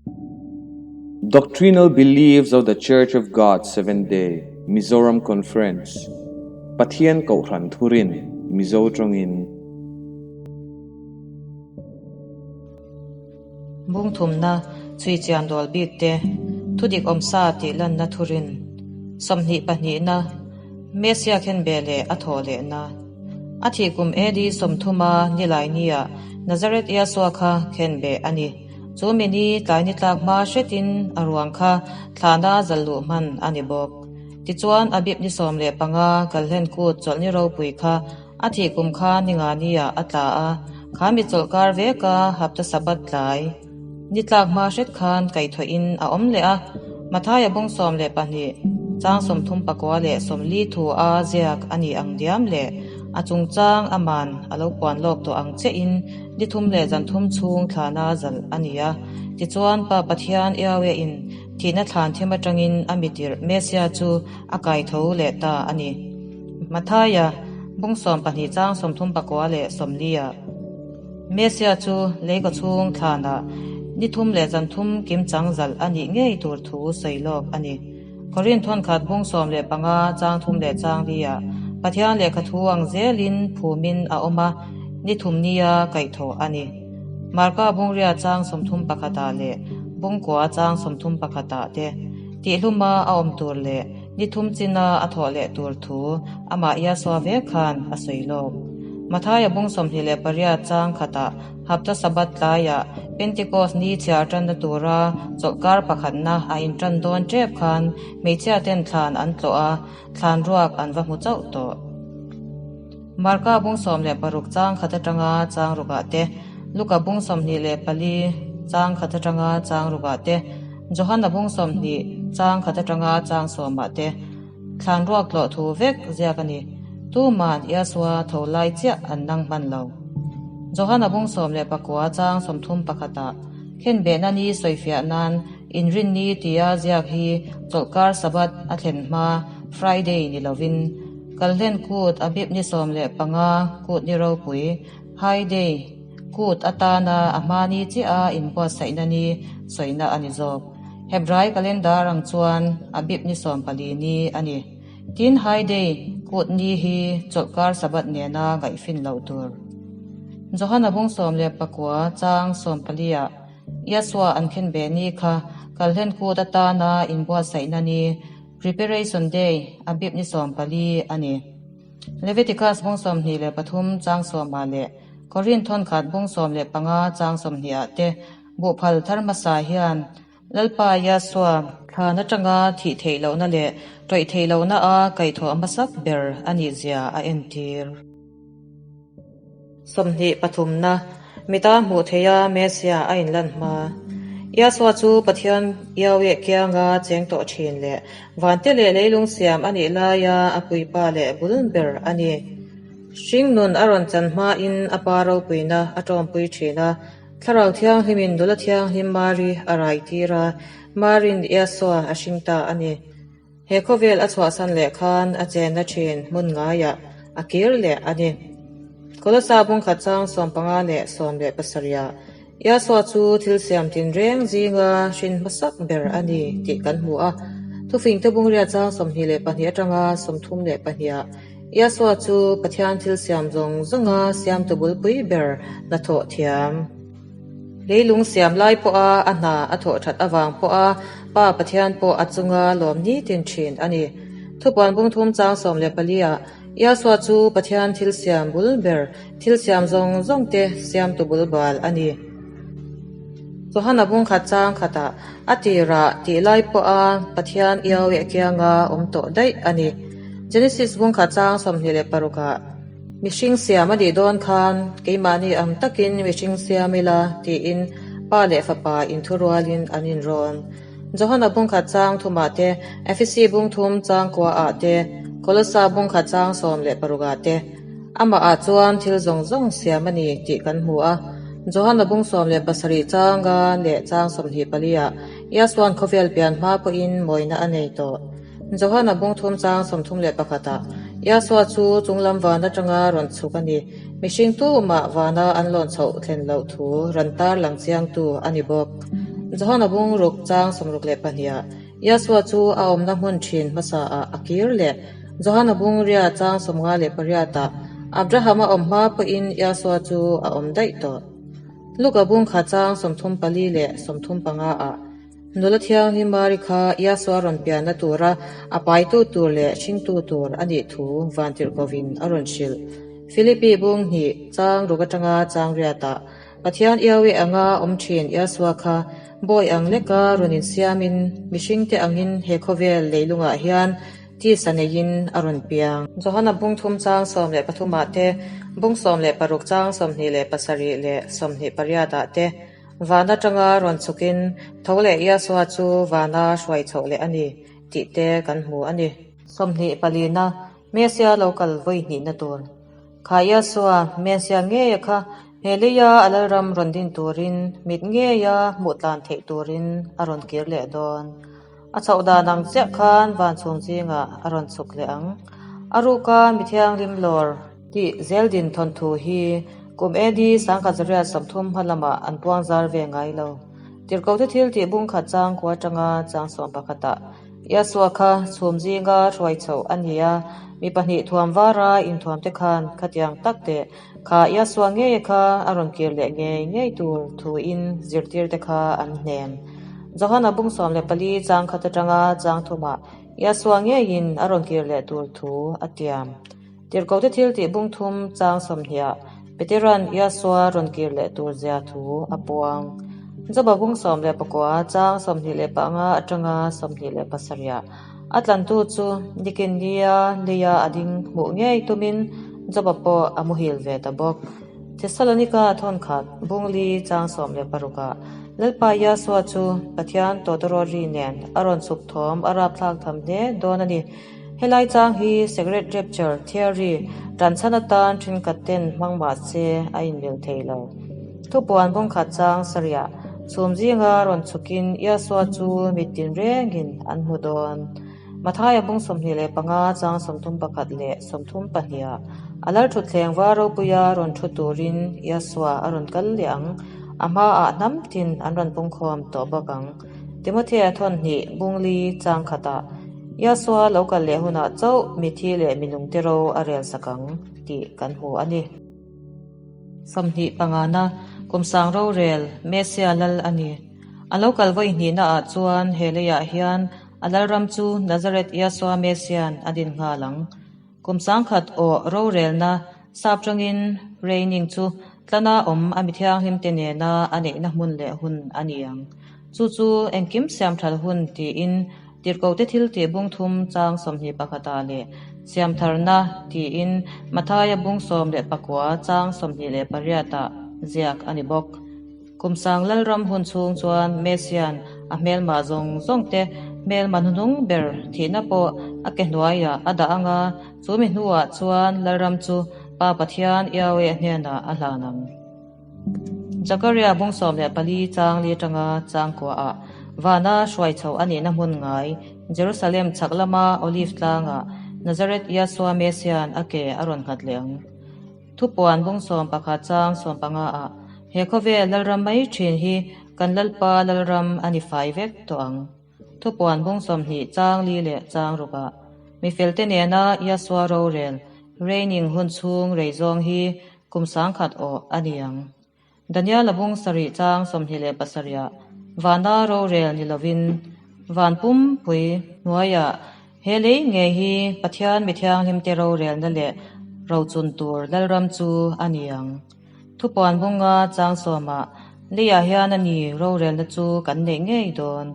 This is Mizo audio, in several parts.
Doctrinal Beliefs of the Church of God Seventh Day, Mizoram Conference, Pathian Kohhran Thurin, Mizo tawngin. Bung thumna, chhui chian dawl bik te, thudik awmsa tih lanna thurin, 20 pahnihna, Messia khenbeh leh a thawh lehna. A thih kum AD 30 a nilai nia Nazareth Yahshua kha khenbeh a ni. Chu mi ni tlai ni tlak hma hretin a ruang kha thlahna zal luh hman a ni bawk. Tichuan a bip ni 15 Kalhlen kut chawlhni ropui kha a thih kum kha ni nga nia a tla a, kha mi chawlhkar veka hapta Sabbath tlai ni tlak hma hret khan kaihthawhin a awm leh a. Mathaia bung 12 chang 39 leh 40 thu a ziak a nih ang diam leh a chungchang aman a lo puan lawk tawh ang chiahin Ni thum leh zan thum chhung thlana zalh a ni a. Tichuan, Pa Pathian Yahweh in thihna thlan them atangin a mitirh Messia chu a kai tho leh ta a ni. Mathaia, bung 12 chang 39 leh 40 ah, Messia chu leikaw chhung thlanah ni thum leh zan thum kim chang zalh a nih ngei tur thu sawi lawk a ni. Korin thawnkhat bung 15 chang thum leh chang li ah Pathian lehkha thu ang zelin phumin a awm a, ni thum nia kaihthawh a ni. Marka bungria chang 31 ah leh bungkua chang 31 ah te tihluma a awm tur leh ni thum china a thawh leh tur thu amah Yahshua vek khan a sawi lawk. Mathaia bung 28 chang khatah Hapta Sabbath tlaiah Pentecost ni chhiar tanna tura chawlhkar pakhatna a intan dawn tep khan hmeichhia ten thlan an tlawh a, thlan ruak an va hmu chauh tawh. Marka bung 16 chang khat atanga chang rukah te, Luka bung 24 chang khat atanga chang rukah te, Johana bung 20 chang khat atanga chang sawmah te thlan ruak tlawh thu vek ziak a ni. Tuman Yahshua tho lai chiah an nang hman lo. Johana bung 19 chang 31 ah khenbehna ni sawifiah nan inrinni tia ziak hi chawlhkar Sabbath a thlen hma Friday ni lovin Kalhlen kut a bip ni 15 kut ni ropui High Day kut atana a hma ni chiah a inbuatsaihna ni sawina a ni zawk. Hebrai calendar ang chuan a bip ni 14 ni a ni. Tin High Day kut ni hi chawlhkar Sabbath nena ngaihfin loh tur. Johana bung 19 chang 14 ah Yahshua an khenbeh ni kha Kalhlen kut atana inbuatsaihna ni Preparation Day a bip ni 14 a ni. Leviticus bung 23 chang 10 ah leh Korin thawnkhat bung 15 chang 20 ah te buhphal thar hmasa hian Lalpa Yahshua thlan atanga thih theih lohna leh tawih theih lohna a kaihthawh hmasak ber a nih zia a entir. 23 na, Mita hmuh theiha Messia a inlan hma. Yahshua chu Pathian Yahweh kianga cheng tawh thin leh vante leh leilung siam a nih laia a puipa leh bul ber a ni. Hring nun a rawn chan hmain a pa ropuina a tawmpui thin a, Thlarau Thianghlimin nula thianghlim Mari a rai tir a, Marin Yahshua a hring ta a ni. He khawvel a chhuahsan leh khan a chenna thin hmun ngaiah a kir leh a ni. Kolosa bungkhat chang 15 leh 17 ah Yahshua chu thil siam tinreng zinga hrin hmasak ber a ni tih kan hmu a. Thufingte bungria chang 22 atanga 32 ah Yahshua chu Pathian thil siam zawng zawnga siamtu bulpui ber hnathawh thiam. Leilung siam lai pawha a hna a thawh that avang pawha Pa Pathian pawh a chunga lawm ni tin thin a ni. Thupuan bung thum chang 14 ah Yahshua chu Pathian thil siam bul ber, thil siam zawng zawng te siamtu bul bal a ni. Johana bung khat chang khatah a tirah tih lai pawha Pathian Yahweh kianga awm tawh daih a ni. Genesis bung khat chang 26 ah Mihring siam a nih dawn khan keimahni ang takin mihring siam ila tiin pa leh fapa inthurualin an inrawn. Johana bungkhat chang thumah te, Efesi bungthum chang kuaah te, Kolosa bungkhat chang 16 ah te amah ah chuan thil zawng zawng siam a ni tih kan hmu a. Johana bung 17 changa leh chang 24 ah Yahsuan khawvel pian hma pawhin mawina a nei tawh. Johana bungthum chang 31 ah Yahshua chu chunglam van atanga rawn chhuk a ni. Mihring tumah vana an lawn chhoh thlen loh thu rawn tar lang chiangtu a ni bawk. Johana bung ruk chang 62 ah Yahshua chu a awmna hmun thin hmasa ah a kir leh. Johana bung ria chang 58 ah Abrahama awm hma pawhin Yahshua chu a awm daih tawh. Luka bung khat chang 34 leh 35 ah Nula Thianghlim Mari kha Yahshua rawn pianna tura a paitu tur leh hringtu tur a nih thu Vantirhkovin a rawn hrilh. Philippi bung hnih chang ruk atanga chang riatah Pathian Yahweh anga awm thin Yahshua kha bawi ang leka rawn insiamin mihringte angin he khawvel leilungah hian tisa neiin a rawn piang. Johana bung thum chang 13 ah te, bung 16 chang 27 leh 28 ah te Van atanga rawn chhukin tho leh Yahshua chu vana hruai chhoh leh a ni tih te kan hmu a ni. 24na Mesia lo kal vawi hnihna tur. Kha Yahshua, Mesia ngeia kha he leia a lalram rawn din turin mit ngeia hmuh tlan theih turin a rawn kir leh dawn. A chhoh dan ang chiah khan van chhung zingah a rawn chhuk leh ang. A ruka mi thianghlim lawr tih zeldin thawnthu hi kum AD 1830 hma lamah an puang zar ve ngai lo. Tirhkohte thil tih bung khat chang kua atanga chang 11 ah Yahshua kha chhum zinga hruai chhoh a ni a, mi pahnih thuam vara inthuamte khan khatiang tak teh kha Yahshua ngei kha a rawn kir leh ngei ngei tur thuin zirtirte kha an hnem. Johana bung 14 chang khat atanga chang thumah Yahshua ngeiin a rawn kir leh tur thu a tiam. Tirhkohte thil tih bung thum chang 20 ah Peteran Yahshua rawn kir leh tur zia thu a puang. Joba bung 19 chang 25 atanga 27 ah a tlantu chu nikin nia leia a ding hmuh ngei tumin Joba pawh a muhil ve ta bawk. Thessalonika thawn khat bung li chang 16 ah Lalpa Yahshua chu Pathian tawtawrawt ri nen a rawn chhuk thawm a rapthlak tham hle dawn a ni. Helai chang hi Secret Rapture theory tanchhan atan thenkhat ten hmang mah se a inmil thei lo. Thupuan bung khat chang sarih chhum zinga rawn chhukin Yahshua chu mittin rengin an hmu dawn. Mathaia bung 25 chang 31 leh 32 ah a lal thutthleng var ropuia rawn thu turin Yahshua a rawn kal leh ang. A hmaah hnam tin an rawn pungkhawm tawh bawk ang. Timothea thawn hnih bung li chang khatah Yahshua lo kal leh hunah chauh mithi leh minungte ro a rel sak ang tih kan hmu a ni. 25na kum sang rorel Mesia lal a ni. A lo kal vawi hnihna ah chuan he leiah hian a lalram chu Nazareth Yahshua Mesian a din nghal ang. Kum sangkhat awh rorelna sap tangin reigning chu tlana awm a mi thianghlim te nena a neihna hmun leh hun a ni ang. Chu chu engkim siamthal hun tiin Tirhkohte thil tih bung thum chang 21 ah leh siamtharna tiin Mathaia bung 19 chang 28 ah ziak a ni bawk. Kum sang lalram hun chhung chuan Mesian a hmelma zawng zawng te hmelma hnuhnung ber thihna pawh a ke hnuaiah a dah anga chu mi hnuah chuan lalram chu Pa Pathian Yahweh hnenah a hlan ang. Zakaria bung 14 chang li atanga chang kuaah vana hruai chhoh a nihna hmun ngai Jerusalem chhak lama Olive tlangah Nazareth Yahshua Mesian a ke a rawn nghat leh ang. Thupuan bung 11 chang 15 ah he khawvel lalram mai thin hi kan lalpa lalram a ni fai vek tawh ang. Thupuan bung 20 chang li leh chang rukah mi felte nena Yahshua rorel reigning hun chhung rei zawng hi kum sangkhat awh a ni ang. Daniel a bung sarih chang 27 ah vana rorel ni lovin van pum pui hnuaiah he lei ngei hi Pathian mi thianghlim te rorelna leh rochun tur lalram chu a ni ang. Thupuan bunga chang 10 ah leiah hian a ni rorelna chu kan neih ngei dawn.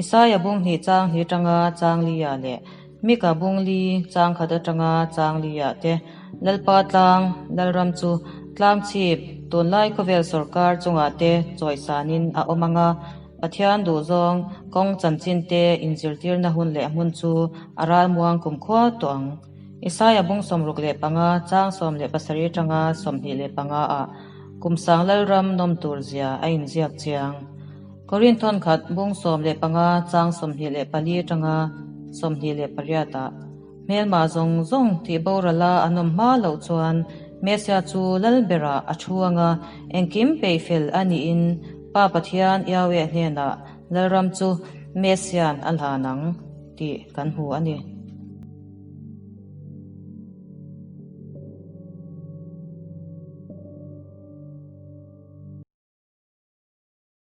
Isaia bung hnih chang hnih atanga chang li ah leh Mika bung li chang khat atanga chang li ah te lalpa tlang lalram chu tlang chhip tunlai khawvel sorkar chungah te chawisanin a awm anga Pathian duh zawng kawng chanchin te inzirtirna hun leh hmun chu a ralmuang kum khua tawh ang. Isaia bung 65 chang 17 atanga 25 ah kum sang lalram nawm tur zia a inziak chiang. Korinth thawn khat bung 15 chang 24 atanga 28 ah hmelma zawng zawng tih borala an awm hma loh chuan Mesia chu lalberah a thu anga engkim peihfel a niin. Pa Pathian Yahweh hnenah Lalram chu Messia'n a hlan ang tih kan hmu a ni.